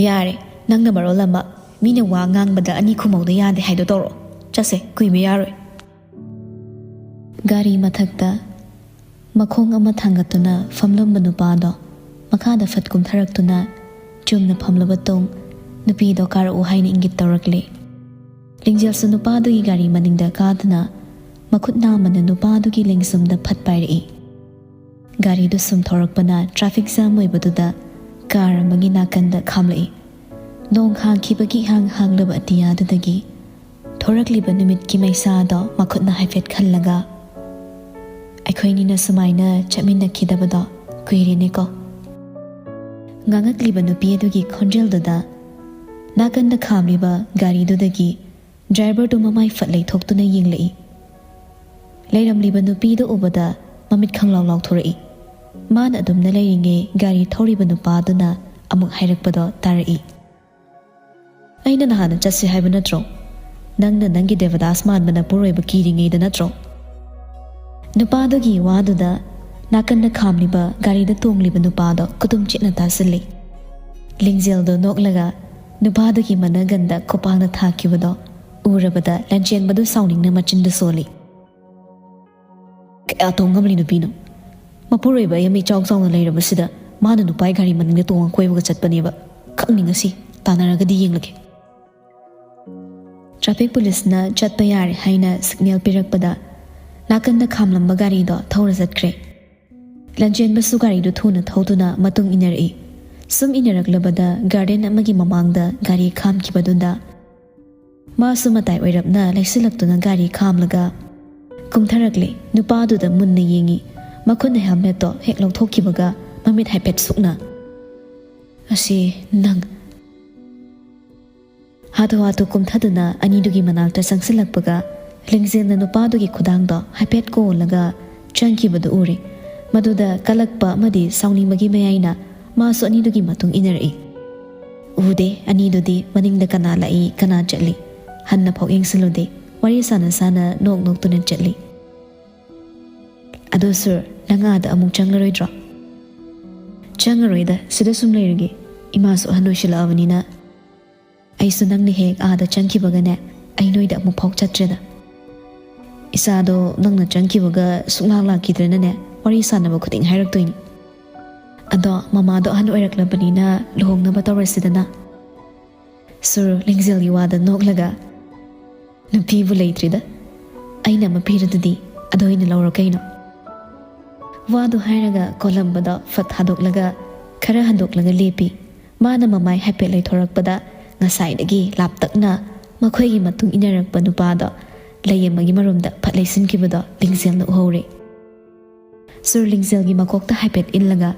"ꯌꯥꯔꯦ, ꯅꯪꯅ ꯃꯔꯣꯜ ꯑꯃ ꯃꯤꯅ ꯋꯥ ꯉꯥꯡꯕꯗ ꯑꯅꯤ ꯈꯨꯝꯍꯧꯗ ꯌꯥꯗꯦ ꯍꯥꯏꯗꯣ ꯇꯧꯔꯣ꯫ ꯆꯠꯁꯦ, ꯀꯨꯏꯕ ꯌꯥꯔꯣꯏ"꯫ ꯒꯥꯔꯤ ꯃꯊꯛꯇ ꯃꯈꯣꯡ ꯑꯃ ꯊꯥꯡꯒꯠꯇꯨꯅ ꯐꯝꯂꯝꯕ ꯅꯨꯄꯥꯗꯣ ꯃꯈꯥꯗ ꯐꯠ ꯀꯨꯝꯊꯔꯛꯇꯨꯅ ꯆꯨꯝꯅ ꯐꯝꯂꯕ ꯇꯨꯡ ꯅꯨꯄꯤꯗꯣ ꯀꯥꯔꯛꯎ ꯍꯥꯏꯅ ꯏꯪꯒꯤꯠ ꯇꯧꯔꯛꯂꯦ꯫ ꯂꯤꯡꯖꯦꯜꯁꯨ ꯅꯨꯄꯥꯗꯨꯒꯤ ꯒꯥꯔꯤ ꯃꯅꯤꯡꯗ ꯀꯥꯗꯨꯅ ꯃꯈꯨꯠ ꯅꯥꯝꯃꯅ ꯅꯨꯄꯥꯗꯨꯒꯤ ꯂꯦꯡꯖꯨꯝꯗ ꯐꯠ ꯄꯥꯏꯔꯛꯏ꯫ ꯒꯥꯔꯤꯗꯨ ꯁꯨꯝ ꯊꯧꯔꯛꯄꯅ ꯇ꯭ꯔꯥꯐꯤꯛ ꯖꯥꯝ ꯑꯣꯏꯕꯗꯨꯗ ꯀꯥꯔ ꯑꯃꯒꯤ ꯅꯥꯀꯟꯗ ꯈꯥꯝꯂꯛꯏ꯫ ꯅꯣꯡ ꯍꯥꯡꯈꯤꯕꯒꯤ ꯏꯍꯥꯡ ꯍꯥꯡꯂꯕ ꯑꯇꯤꯌꯥꯗꯨꯗꯒꯤ ꯊꯣꯔꯛꯂꯤꯕ ꯅꯨꯃꯤꯠꯀꯤ ꯃꯩꯁꯥꯗꯣ ꯃꯈꯨꯠꯅ ꯍꯥꯏꯐꯦꯠ ꯈꯜꯂꯒ, "ꯑꯩꯈꯣꯏꯅꯤꯅ ꯁꯨꯃꯥꯏꯅ ꯆꯠꯃꯤꯟꯅꯈꯤꯗꯕꯗꯣ ꯀꯨꯏꯔꯦꯅꯦꯀꯣ"꯫ ꯉꯥꯡꯉꯛꯂꯤꯕ ꯅꯨꯄꯤ ꯑꯗꯨꯒꯤ ꯈꯣꯟꯖꯦꯜꯗꯨꯗ ꯅꯥꯀꯟꯗ ꯈꯥꯝꯂꯤꯕ ꯒꯥꯔꯤꯗꯨꯗꯒꯤ ꯗ꯭ꯔꯥꯏꯚꯔꯗꯨ ꯃꯃꯥꯏ ꯐꯠ ꯂꯩꯊꯣꯛꯇꯨꯅ ꯌꯦꯡꯂꯛꯏ꯫ ꯂꯩꯔꯝꯂꯤꯕ ꯅꯨꯄꯤꯗꯨ ꯎꯕꯗ ꯃꯃꯤꯠ ꯈꯪꯂꯥꯎ ꯂꯥꯎꯊꯣꯔꯛꯏ꯫ ꯃꯥꯅ ꯑꯗꯨꯝꯅ ꯂꯩꯔꯤꯉꯩ ꯒꯥꯔꯤ ꯊꯧꯔꯤꯕ ꯅꯨꯄꯥꯗꯨꯅ ꯑꯃꯨꯛ ꯍꯥꯏꯔꯛꯄꯗꯣ ꯇꯥꯔꯛꯏ꯫ "ꯑꯩꯅ ꯅꯍꯥꯟꯅ ꯆꯠꯁꯦ ꯍꯥꯏꯕ ꯅꯠꯇ꯭ꯔꯣ? ꯅꯪꯅ ꯅꯪꯒꯤ ꯗꯦꯕꯗꯥꯁ ꯃꯥꯟꯕ ꯅꯄꯨꯔꯣꯏꯕ ꯀꯤꯔꯤꯉꯩꯗ ꯅꯠꯇ꯭ꯔꯣ?" ꯅꯨꯄꯥꯗꯨꯒꯤ ꯋꯥꯗꯨꯗ ꯅꯥꯀꯟꯗ ꯈꯥꯝꯂꯤꯕ ꯒꯥꯔꯤꯗ ꯇꯣꯡꯂꯤꯕ ꯅꯨꯄꯥꯗꯣ ꯈꯨꯇꯨꯝ ꯆꯤꯠꯅ ꯇꯥꯁꯤꯜꯂꯤ꯫ ꯂꯤꯡꯖꯦꯜꯗꯣ ꯅꯣꯛꯂꯒ ꯅꯨꯄꯥꯗꯨꯒꯤ ꯃꯅꯒꯟꯗ ꯈꯨꯄꯥꯛꯅ ꯊꯥꯈꯤꯕꯗꯣ ꯎꯔꯕꯗ ꯂꯟꯆꯦꯟꯕꯗꯨ ꯁꯥꯎꯅꯤꯡꯅ ꯃꯆꯤꯟꯗ ꯁꯣꯜꯂꯤ꯫ "ꯀꯌꯥ ꯇꯣꯡ ꯉꯝꯂꯤ ꯅꯨꯄꯤꯅꯣ? ꯃꯄꯨꯔꯣꯏꯕ ꯑꯩ ꯑꯃ ꯏꯆꯥꯎ ꯆꯥꯎꯅ ꯂꯩꯔꯕꯁꯤꯗ ꯃꯥꯅ ꯅꯨꯄꯥꯒꯤ ꯒꯥꯔꯤ ꯃꯅꯤꯡꯗ ꯇꯣꯡꯉ ꯀꯣꯏꯕꯒ ꯆꯠꯄꯅꯦꯕ꯫ ꯈꯪꯅꯤ ꯉꯁꯤ, ꯇꯥꯟꯅꯔꯒꯗꯤ ꯌꯦꯡꯂꯒꯦ꯫" ꯇ꯭ꯔꯥꯐꯤꯛ ꯄꯨꯂꯤꯁꯅ ꯆꯠꯄ ꯌꯥꯔꯦ ꯍꯥꯏꯅ ꯁꯤꯒꯅꯦꯜ ꯄꯤꯔꯛꯄꯗ ꯅꯥꯀꯟꯗ ꯈꯥꯝꯂꯝꯕ ꯒꯥꯔꯤꯗꯣ ꯊꯧꯔ ꯆꯠꯈ꯭ꯔꯦ꯫ ꯂꯟꯆꯦꯟꯕꯁꯨ ꯒꯥꯔꯤꯗꯨ ꯊꯨꯅ ꯊꯧꯗꯨꯅ ꯃꯇꯨꯡ ꯏꯟꯅꯔꯛꯏ꯫ ꯁꯨꯝ ꯏꯟꯅꯔꯛꯂꯕꯗ ꯒꯥꯔꯗꯦꯟ ꯑꯃꯒꯤ ꯃꯃꯥꯡꯗ ꯒꯥꯔꯤ ꯈꯥꯝꯈꯤꯕꯗꯨꯗ ꯃꯥꯁꯨ ꯃꯇꯥꯏ ꯑꯣꯏꯔꯞꯅ ꯂꯩꯁꯤꯜꯂꯛꯇꯨꯅ ꯒꯥꯔꯤ ꯈꯥꯝꯂꯒ ꯀꯨꯝꯊꯔꯛꯂꯦ꯫ ꯅꯨꯄꯥꯗꯨꯗ ꯃꯨꯟꯅ ꯌꯦꯡꯉꯤ꯫ ꯃꯈꯨꯠꯅ ꯍꯦꯜꯃꯦꯠꯇꯣ ꯍꯦꯛ ꯂꯧꯊꯣꯛꯈꯤꯕꯒ ꯃꯃꯤꯠ ꯍꯥꯏꯐꯦꯠ ꯁꯨꯛꯅ꯫ "ꯑꯁꯤ ꯅꯪ?" ꯍꯥꯊꯨ ꯍꯥꯊꯨ ꯀꯨꯝꯊꯗꯨꯅ ꯑꯅꯤꯗꯨꯒꯤ ꯃꯅꯥꯛꯇ ꯆꯪꯁꯤꯜꯂꯛꯄꯒ ꯂꯤꯡꯖꯦꯜꯅ ꯅꯨꯄꯥꯗꯨꯒꯤ ꯈꯨꯗꯥꯡꯗꯣ ꯍꯥꯏꯐꯦꯠ ꯀꯣꯜꯂꯒ ꯆꯪꯈꯤꯕꯗꯨ ꯎꯔꯦ꯫ ꯃꯗꯨꯗ ꯀꯂꯛꯄ ꯑꯃꯗꯤ ꯁꯥꯎꯅꯤꯡꯕꯒꯤ ꯃꯌꯥꯏꯅ ꯃꯥꯁꯨ ꯑꯅꯤꯗꯨꯒꯤ ꯃꯇꯨꯡ ꯏꯟꯅꯔꯛꯏ꯫ ꯎꯗꯦ ꯑꯅꯤꯗꯨꯗꯤ ꯃꯅꯤꯡꯗ ꯀꯅꯥ ꯂꯥꯛꯏ, ꯀꯅꯥ ꯆꯠꯂꯤ꯫ ꯍꯟꯅ ꯐꯥꯎ ꯌꯦꯡꯁꯤꯜꯂꯨꯗꯦ꯫ ꯋꯥꯔꯤ ꯁꯥꯟꯅ ꯁꯥꯟꯅ ꯅꯣꯛ ꯅꯣꯛꯇꯨꯅ ꯆꯠꯂꯤ꯫ "ꯑꯗꯣ ꯁꯨꯔ, ꯅꯪ ꯑꯥꯗ ꯑꯃꯨꯛ ꯆꯪꯂꯔꯣꯏꯗ꯭ꯔꯣ?" "ꯆꯪꯉꯔꯣꯏꯗ, ꯁꯤꯗ ꯁꯨꯝ ꯂꯩꯔꯒꯦ꯫ ꯏꯃꯥꯁꯨ ꯑꯍꯟ ꯑꯣꯏꯁꯤꯜꯂꯛꯑꯕꯅꯤꯅ꯫" "ꯑꯩꯁꯨ ꯅꯪꯅ ꯍꯦꯛ ꯑꯥꯗ ꯆꯪꯈꯤꯕꯒꯅꯦ, ꯑꯩ ꯅꯣꯏꯗ ꯑꯃꯨꯛ ꯐꯥꯎ ꯆꯠꯇ꯭ꯔꯦꯗ꯫ ꯏꯁꯥꯗꯣ ꯅꯪꯅ ꯆꯪꯈꯤꯕꯒ ꯁꯨꯡꯂꯥꯛ ꯂꯥꯛꯈꯤꯗ꯭ꯔꯦꯅꯅꯦ, ꯋꯥꯔꯤ ꯁꯥꯟꯅꯕ ꯈꯨꯗꯤꯡ ꯍꯥꯏꯔꯛꯇꯣꯏꯅꯤ꯫ ꯑꯗꯣ ꯃꯃꯥꯗꯣ ꯑꯍꯟ ꯑꯣꯏꯔꯛꯂꯕꯅꯤꯅ ꯂꯨꯍꯣꯡꯅꯕ ꯇꯧꯔꯁꯤꯗꯅ꯫" ꯁꯨꯔ ꯂꯤꯡꯖꯦꯜꯒꯤ ꯋꯥꯗ ꯅꯣꯛꯂꯒ, "ꯅꯨꯄꯤꯕꯨ ꯂꯩꯇ꯭ꯔꯤꯗ, ꯑꯩꯅ ꯑꯃ ꯄꯤꯔꯗꯨꯗꯤ, ꯑꯗꯨ ꯑꯣꯏꯅ ꯂꯧꯔꯣ ꯀꯩꯅꯣ?" ꯋꯥꯗꯨ ꯍꯥꯏꯔꯒ ꯀꯣꯂꯝꯕꯗꯣ ꯐꯠ ꯊꯥꯗꯣꯛꯂꯒ ꯈꯔ ꯍꯟꯗꯣꯛꯂꯒ ꯂꯦꯞꯄꯤ꯫ ꯃꯥꯅ ꯃꯃꯥꯏ ꯍꯥꯏꯐꯦꯠ ꯂꯩꯊꯣꯔꯛꯄꯗ ꯉꯁꯥꯏꯗꯒꯤ ꯂꯥꯞꯇꯛꯅ ꯃꯈꯣꯏꯒꯤ ꯃꯇꯨꯡ ꯏꯟꯅꯔꯛꯄ ꯅꯨꯄꯥꯗꯣ ꯂꯩ ꯑꯃꯒꯤ ꯃꯔꯨꯝꯗ ꯐꯠ ꯂꯩꯁꯤꯟꯈꯤꯕꯗꯣ ꯂꯤꯡꯖꯦꯜꯅ ꯎꯍꯧꯔꯦ꯫ ꯁꯨꯔ ꯂꯤꯡꯖꯦꯜꯒꯤ ꯃꯀꯣꯛꯇ ꯍꯥꯏꯐꯦꯠ ꯏꯜꯂꯒ,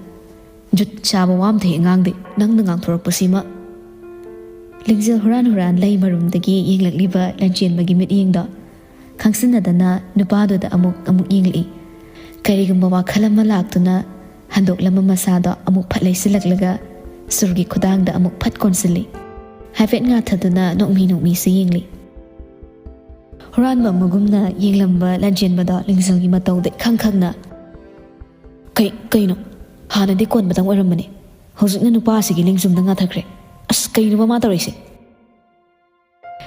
"ꯖꯨꯠ ꯆꯥꯕ ꯋꯥ ꯑꯝꯇ ꯍꯦꯛ ꯉꯥꯡꯗꯦ, ꯅꯪꯅ ꯉꯥꯡꯊꯣꯔꯛꯄꯁꯤꯃ꯫" ꯂꯤꯡꯖꯦꯜ ꯍꯨꯔꯥꯟ ꯍꯨꯔꯥꯟ ꯂꯩ ꯃꯔꯨꯝꯗꯒꯤ ꯌꯦꯡꯂꯛꯂꯤꯕ ꯂꯟꯆꯦꯟꯕꯒꯤ ꯃꯤꯠꯌꯦꯡꯗꯣ ꯈꯪꯁꯤꯟꯅꯗꯅ ꯅꯨꯄꯥꯗꯨꯗ ꯑꯃꯨꯛ ꯑꯃꯨꯛ ꯌꯦꯡꯂꯛꯏ꯫ ꯀꯔꯤꯒꯨꯝꯕ ꯋꯥꯈꯜ ꯑꯃ ꯂꯥꯛꯇꯨꯅ ꯍꯟꯗꯣꯛꯂꯝꯕ ꯃꯁꯥꯗꯣ ꯑꯃꯨꯛ ꯐꯠ ꯂꯩꯁꯤꯜꯂꯛꯂꯒ ꯁꯨꯔꯒꯤ ꯈꯨꯗꯥꯡꯗ ꯑꯃꯨꯛ ꯐꯠ ꯀꯣꯟꯁꯤꯜꯂꯤ꯫ ꯍꯥꯏꯐꯦꯠ ꯉꯥꯊꯗꯨꯅ ꯅꯣꯛꯃꯤ ꯅꯣꯛꯃꯤꯁꯨ ꯌꯦꯡꯂꯤ꯫ ꯍꯨꯔꯥꯟꯕ ꯑꯃꯒꯨꯝꯅ ꯌꯦꯡꯂꯝꯕ ꯂꯟꯆꯦꯟꯕꯗꯣ ꯂꯤꯡꯖꯦꯜꯒꯤ ꯃꯇꯧꯗ ꯏꯈꯪ ꯈꯪꯅ, "ꯀꯩ-, ꯀꯩꯅꯣ? ꯍꯥꯟꯅꯗꯤ ꯀꯣꯟꯕꯗꯪ ꯑꯣꯏꯔꯝꯕꯅꯦ, ꯍꯧꯖꯤꯛꯅ ꯅꯨꯄꯥꯁꯤꯒꯤ ꯂꯦꯡꯖꯨꯝꯗ ꯉꯥꯊꯈ꯭ꯔꯦ꯫ ꯑꯁ, ꯀꯩꯅꯣꯕ ꯃꯥ ꯇꯧꯔꯤꯁꯦ?"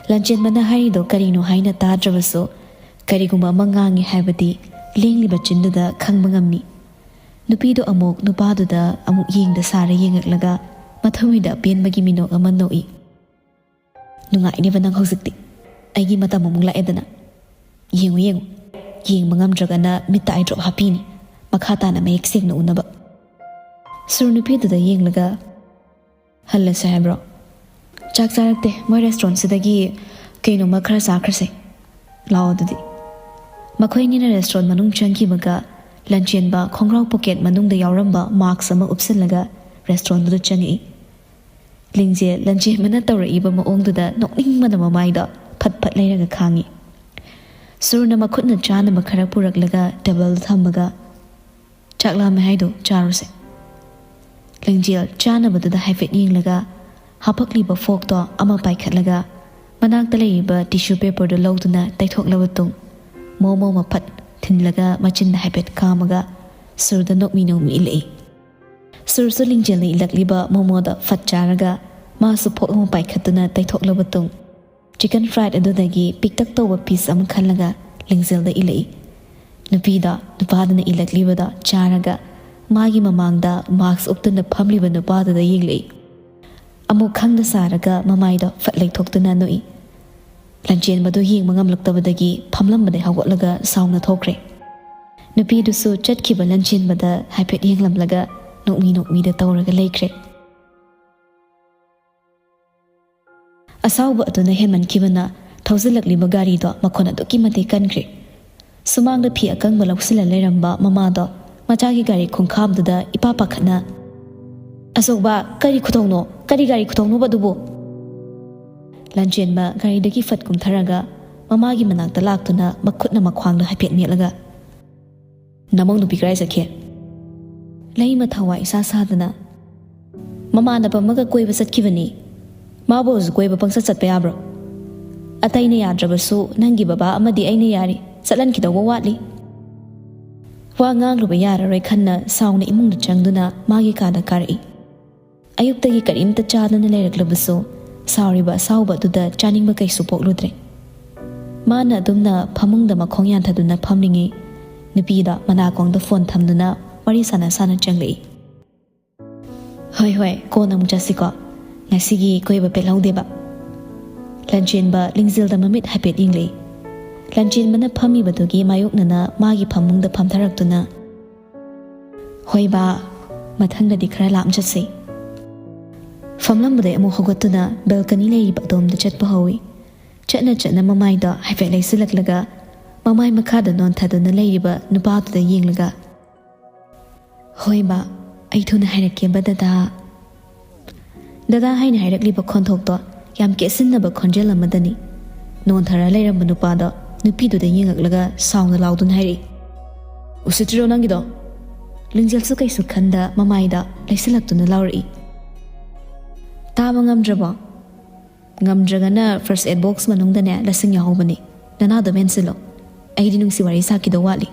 ꯂꯟꯆꯦꯟꯕꯅ ꯍꯥꯏꯔꯤꯗꯣ ꯀꯔꯤꯅꯣ ꯍꯥꯏꯅ ꯇꯥꯗ꯭ꯔꯕꯁꯨ, ꯀꯔꯤꯒꯨꯝꯕ ꯑꯃ ꯉꯥꯡꯉꯤ ꯍꯥꯏꯕꯗꯤ ꯂꯦꯡꯂꯤꯕ ꯆꯤꯟꯗꯨꯗ ꯈꯪꯕ ꯉꯝꯃꯤ꯫ ꯅꯨꯄꯤꯗꯣ ꯑꯃꯨꯛ ꯅꯨꯄꯥꯗꯨꯗ ꯑꯃꯨꯛ ꯌꯦꯡꯗ ꯁꯥꯔ ꯌꯦꯡꯉꯛꯂꯒ ꯃꯊꯃꯣꯏꯗ ꯑꯄꯦꯟꯕꯒꯤ ꯃꯤꯅꯣꯛ ꯑꯃ ꯅꯣꯛꯏ꯫ "ꯅꯨꯡꯉꯥꯏꯅꯦꯕ ꯅꯪ ꯍꯧꯖꯤꯛꯇꯤ꯫ ꯑꯩꯒꯤ ꯃꯇꯝ ꯑꯃꯨꯛ ꯂꯥꯛꯑꯦꯗꯅ꯫ ꯌꯦꯡꯉꯨ, ꯌꯦꯡꯉꯨ꯫ ꯌꯦꯡꯕ ꯉꯝꯗ꯭ꯔꯒꯅ ꯃꯤꯠꯇ ꯑꯥꯏ ꯗ꯭ꯔꯣꯞ ꯍꯥꯞꯄꯤꯅꯤ, ꯃꯈꯥ ꯇꯥꯅ ꯃꯌꯦꯛ ꯁꯦꯡꯅ ꯎꯅꯕ"꯫ ꯁꯨꯔ ꯅꯨꯄꯤꯗꯨꯗ ꯌꯦꯡꯂꯒ, "ꯍꯜꯂꯁꯦ ꯍꯥꯏꯕ꯭ꯔꯣ?" "ꯆꯥꯛ ꯆꯥꯔꯛꯇꯦ꯫ ꯃꯣꯏ ꯔꯦꯁꯇꯨꯔꯦꯟꯁꯤꯗꯒꯤ ꯀꯩꯅꯣꯝꯃ ꯈꯔ ꯆꯥꯈ꯭ꯔꯁꯦ꯫ ꯂꯥꯛꯑꯣ ꯑꯗꯨꯗꯤ"꯫ ꯃꯈꯣꯏ ꯑꯅꯤꯅ ꯔꯦꯁꯇꯨꯔꯦꯟ ꯃꯅꯨꯡ ꯆꯪꯈꯤꯕꯒ, ꯂꯟꯆꯦꯟꯕ ꯈꯣꯡꯒ꯭ꯔꯥꯎ ꯄꯣꯀꯦꯠ ꯃꯅꯨꯡꯗ ꯌꯥꯎꯔꯝꯕ ꯃꯥꯛꯁ ꯑꯃ ꯎꯞꯁꯤꯜꯂꯒ ꯔꯦꯁꯇꯨꯔꯦꯟꯗꯨꯗ ꯆꯪꯉꯛꯏ꯫ ꯂꯤꯡꯖꯦꯜ ꯂꯟꯆꯦꯟꯕꯅ ꯇꯧꯔꯛꯏꯕ ꯃꯑꯣꯡꯗꯨꯗ ꯅꯣꯛꯅꯤꯡꯕꯅ ꯃꯃꯥꯏꯗꯣ ꯐꯠ ꯐꯠ ꯂꯩꯔꯒ ꯈꯥꯡꯉꯤ꯫ ꯁꯨꯔꯅ ꯃꯈꯨꯠꯅ ꯆꯥꯅꯕ ꯈꯔ ꯄꯨꯔꯛꯂꯒ ꯇꯦꯕꯜꯗ ꯊꯝꯃꯒ, "ꯆꯥꯛ ꯂꯥꯝꯃꯦ ꯍꯥꯏꯗꯣ ꯆꯥꯔꯨꯁꯦ"꯫ ꯂꯤꯡꯖꯦꯜ ꯆꯥꯅꯕꯗꯨꯗ ꯍꯥꯏꯐꯦꯠ ꯌꯦꯡꯂꯒ, ꯍꯥꯄꯛꯂꯤꯕ ꯐꯣꯛꯇꯣ ꯑꯃ ꯄꯥꯏꯈꯠꯂꯒ ꯃꯅꯥꯛꯇ ꯂꯩꯔꯤꯕ ꯇꯤꯁꯨ ꯄꯦꯄꯔꯗꯨ ꯂꯧꯗꯨꯅ ꯇꯩꯊꯣꯛꯂꯕ ꯇꯨꯡ, ꯃꯣꯃꯣ ꯑꯃ ꯐꯠ ꯊꯤꯜꯂꯒ ꯃꯆꯤꯟꯗ ꯍꯥꯏꯐꯦꯠ ꯀꯥꯝꯃꯒ ꯁꯨꯔꯗ ꯅꯣꯛꯃꯤ ꯅꯣꯛꯃꯤ ꯏꯜꯂꯛꯏ꯫ ꯁꯨꯔꯁꯨ ꯂꯤꯡꯖꯦꯜꯅ ꯏꯜꯂꯛꯂꯤꯕ ꯃꯣꯃꯣꯗ ꯐꯠ ꯆꯥꯔꯒ ꯃꯥꯁꯨ ꯐꯣꯛ ꯑꯃ ꯄꯥꯏꯈꯠꯇꯨꯅ ꯇꯩꯊꯣꯛꯂꯕ ꯇꯨꯡ, ꯆꯤꯀꯟ ꯐ꯭ꯔꯥꯏꯠ ꯑꯗꯨꯗꯒꯤ ꯄꯤꯛꯇꯛ ꯇꯧꯕ ꯄꯤꯁ ꯑꯃ ꯈꯜꯂꯒ ꯂꯤꯡꯖꯦꯜꯗ ꯏꯜꯂꯛꯏ꯫ ꯅꯨꯄꯤꯗ ꯅꯨꯄꯥꯗꯨꯅ ꯏꯜꯂꯛꯂꯤꯕꯗ ꯆꯥꯔꯒ ꯃꯥꯒꯤ ꯃꯃꯥꯡꯗ ꯃꯥꯛꯁ ꯎꯞꯇꯨꯅ ꯐꯝꯂꯤꯕ ꯅꯨꯄꯥꯗꯨꯗ ꯌꯦꯡꯂꯛꯏ꯫ ꯑꯃꯨꯛ ꯈꯪꯗ ꯁꯥꯔꯒ ꯃꯃꯥꯏꯗꯣ ꯐꯠ ꯂꯩꯊꯣꯛꯇꯨꯅ ꯅꯣꯛꯏ꯫ ꯂꯟꯆꯦꯟꯕꯗꯨ ꯌꯦꯡꯕ ꯉꯝꯂꯛꯇꯕꯗꯒꯤ ꯐꯝꯂꯝꯕꯗꯩ ꯍꯧꯒꯠꯂꯒ ꯁꯥꯎꯅ ꯊꯣꯛꯈ꯭ꯔꯦ꯫ ꯅꯨꯄꯤꯗꯨꯁꯨ ꯆꯠꯈꯤꯕ ꯂꯟꯆꯦꯟꯕꯗ ꯍꯥꯏꯐꯦꯠ ꯌꯦꯡꯂꯝꯂꯒ ꯅꯣꯛꯃꯤ ꯅꯣꯛꯃꯤꯗ ꯇꯧꯔꯒ ꯂꯩꯈ꯭ꯔꯦ꯫ ꯑꯁꯥꯎꯕ ꯑꯗꯨꯅ ꯍꯦꯟꯃꯟꯈꯤꯕꯅ ꯊꯧꯖꯤꯜꯂꯛꯂꯤꯕ ꯒꯥꯔꯤꯗꯣ ꯃꯈꯣꯟ ꯑꯗꯨꯛꯀꯤ ꯃꯇꯤꯛ ꯀꯟꯈ꯭ꯔꯦ꯫ ꯁꯨꯃꯥꯡꯗ ꯐꯤ ꯑꯀꯪꯕ ꯂꯧꯁꯤꯜꯂ ꯂꯩꯔꯝꯕ ꯃꯃꯥꯗꯣ ꯃꯆꯥꯒꯤ ꯒꯥꯔꯤ ꯈꯣꯡꯈꯥꯝꯗꯨꯗ ꯏꯄꯥ ꯄꯥꯈꯠꯅ, "ꯑꯆꯧꯕ, ꯀꯔꯤ ꯈꯨꯊꯧꯅꯣ? ꯀꯔꯤ ꯒꯥꯔꯤ ꯈꯨꯊꯧꯅꯣꯕ ꯑꯗꯨꯕꯨ?" ꯂꯟꯆꯦꯟꯕ ꯒꯥꯔꯤꯗꯒꯤ ꯐꯠ ꯀꯨꯝꯊꯔꯒ ꯃꯃꯥꯒꯤ ꯃꯅꯥꯛꯇ ꯂꯥꯛꯇꯨꯅ ꯃꯈꯨꯠꯅ ꯃꯈ꯭ꯋꯥꯡꯗ ꯍꯥꯏꯐꯦꯠ ꯃꯦꯠꯂꯒ, "ꯅꯃꯧ ꯅꯨꯄꯤ ꯀꯗꯥꯏ ꯆꯠꯈꯤ?" ꯂꯩꯃ ꯊꯋꯥꯏ ꯏꯁꯥ ꯁꯥꯗꯅ, "ꯃꯃꯥꯟꯅꯕ ꯑꯃꯒ ꯀꯣꯏꯕ ꯆꯠꯈꯤꯕꯅꯤ꯫ ꯃꯥꯕꯨ ꯍꯧꯖꯤꯛ ꯀꯣꯏꯕ ꯄꯪꯆꯠ ꯆꯠꯄ ꯌꯥꯕ꯭ꯔꯣ? ꯑꯇꯩꯅ ꯌꯥꯗ꯭ꯔꯕꯁꯨ ꯅꯪꯒꯤ ꯕꯕꯥ ꯑꯃꯗꯤ ꯑꯩꯅ ꯌꯥꯔꯤ, ꯆꯠꯍꯟꯈꯤꯗꯧꯕ ꯋꯥꯠꯂꯤ"꯫ ꯋꯥ ꯉꯥꯡꯂꯨꯕ ꯌꯥꯔꯔꯣꯏ ꯈꯟꯅ ꯁꯥꯎꯅ ꯏꯃꯨꯡꯗ ꯆꯪꯗꯨꯅ ꯃꯥꯒꯤ ꯀꯥꯗ ꯀꯥꯔꯛꯏ꯫ ꯑꯌꯨꯛꯇꯒꯤ ꯀꯔꯤꯝꯇ ꯆꯥꯗꯅ ꯂꯩꯔꯛꯂꯕꯁꯨ ꯁꯥꯎꯔꯤꯕ ꯑꯁꯥꯎꯕ ꯑꯗꯨꯗ ꯆꯥꯅꯤꯡꯕ ꯀꯩꯁꯨ ꯄꯣꯛꯂꯨꯗ꯭ꯔꯦ꯫ ꯃꯥꯅ ꯑꯗꯨꯝꯅ ꯐꯃꯨꯡꯗ ꯃꯈꯣꯡ ꯌꯥꯟꯊꯗꯨꯅ ꯐꯝꯂꯤꯉꯩ, ꯅꯨꯄꯤꯗ ꯃꯅꯥꯀꯣꯡꯗ ꯐꯣꯟ ꯊꯝꯗꯨꯅ ꯋꯥꯔꯤ ꯁꯥꯟꯅ ꯁꯥꯟꯅ ꯆꯪꯂꯛꯏ꯫ "ꯍꯣꯏ, ꯍꯣꯏ, ꯀꯣꯟꯅ ꯑꯃꯨꯛ ꯆꯠꯁꯤꯀꯣ꯫ ꯉꯁꯤꯒꯤ ꯀꯣꯏꯕ ꯄꯦꯜꯍꯧꯗꯦꯕ꯫" ꯂꯟꯆꯦꯟꯕ ꯂꯤꯡꯖꯦꯜꯗ ꯃꯃꯤꯠ ꯍꯥꯏꯐꯦꯠ ꯌꯦꯡꯂꯛꯏ꯫ ꯂꯟꯆꯦꯟꯕꯅ ꯐꯝꯃꯤꯕꯗꯨꯒꯤ ꯃꯥꯌꯣꯛꯅꯅ ꯃꯥꯒꯤ ꯐꯃꯨꯡꯗ ꯐꯝꯊꯔꯛꯇꯨꯅ, "ꯍꯣꯏ ꯕꯥ, ꯃꯊꯪꯗꯗꯤ ꯈꯔ ꯂꯥꯞꯅ ꯆꯠꯁꯤ꯫" ꯐꯝꯂꯝꯕꯗꯩ ꯑꯃꯨꯛ ꯍꯧꯒꯠꯇꯨꯅ ꯕꯦꯜꯀꯅꯤ ꯂꯩꯔꯤꯕ ꯑꯗꯣꯝꯗ ꯆꯠꯄ ꯍꯧꯏ꯫ ꯆꯠꯅ ꯆꯠꯅ ꯃꯃꯥꯏꯗꯣ ꯍꯥꯏꯐꯦꯠ ꯂꯩꯁꯤꯜꯂꯛꯂꯒ, ꯃꯃꯥꯏ ꯃꯈꯥꯗ ꯅꯣꯟꯊꯗꯨꯅ ꯂꯩꯔꯤꯕ ꯅꯨꯄꯥꯗꯨꯗ ꯌꯦꯡꯂꯒ, "ꯍꯣꯏ ꯕꯥ, ꯑꯩ ꯊꯨꯅ ꯍꯥꯏꯔꯛꯀꯦꯕ ꯗꯗꯥ꯫" ꯗꯗꯥ ꯍꯥꯏꯅ ꯍꯥꯏꯔꯛꯂꯤꯕ ꯈꯣꯟꯊꯣꯛꯇꯣ ꯌꯥꯝ ꯀꯦꯠꯁꯤꯟꯅꯕ ꯈꯣꯟꯖꯦꯜ ꯑꯃꯗꯅꯤ꯫ ꯅꯣꯟꯊꯔ ꯂꯩꯔꯝꯕ ꯅꯨꯄꯥꯗꯣ ꯅꯨꯄꯤꯗꯨꯗ ꯌꯦꯡꯉꯛꯂꯒ ꯁꯥꯎꯅ ꯂꯥꯎꯗꯨꯅ ꯍꯥꯏꯔꯛꯏ, "ꯎꯁꯤꯠꯇ꯭ꯔꯤꯔꯣ ꯅꯪꯒꯤꯗꯣ?" ꯂꯤꯡꯖꯦꯜꯁꯨ ꯀꯩꯁꯨ ꯈꯟꯗ ꯃꯃꯥꯏꯗ ꯂꯩꯁꯤꯜꯂꯛꯇꯨꯅ ꯂꯥꯎꯔꯛꯏ, "ꯇꯥꯕ ꯉꯝꯗ꯭ꯔꯕꯣ? ꯉꯝꯗ꯭ꯔꯒꯅ first aid box ꯃꯅꯨꯡꯗꯅꯦ ꯂꯁꯤꯡ ꯌꯥꯎꯍꯧꯕꯅꯤ꯫ ꯅꯅꯥꯗꯣ ꯃꯦꯟꯁꯤꯜꯂꯣ꯫ ꯑꯩꯗꯤ ꯅꯨꯡꯁꯤ ꯋꯥꯔꯤ ꯁꯥꯈꯤꯗꯧ ꯋꯥꯠꯂꯤ꯫"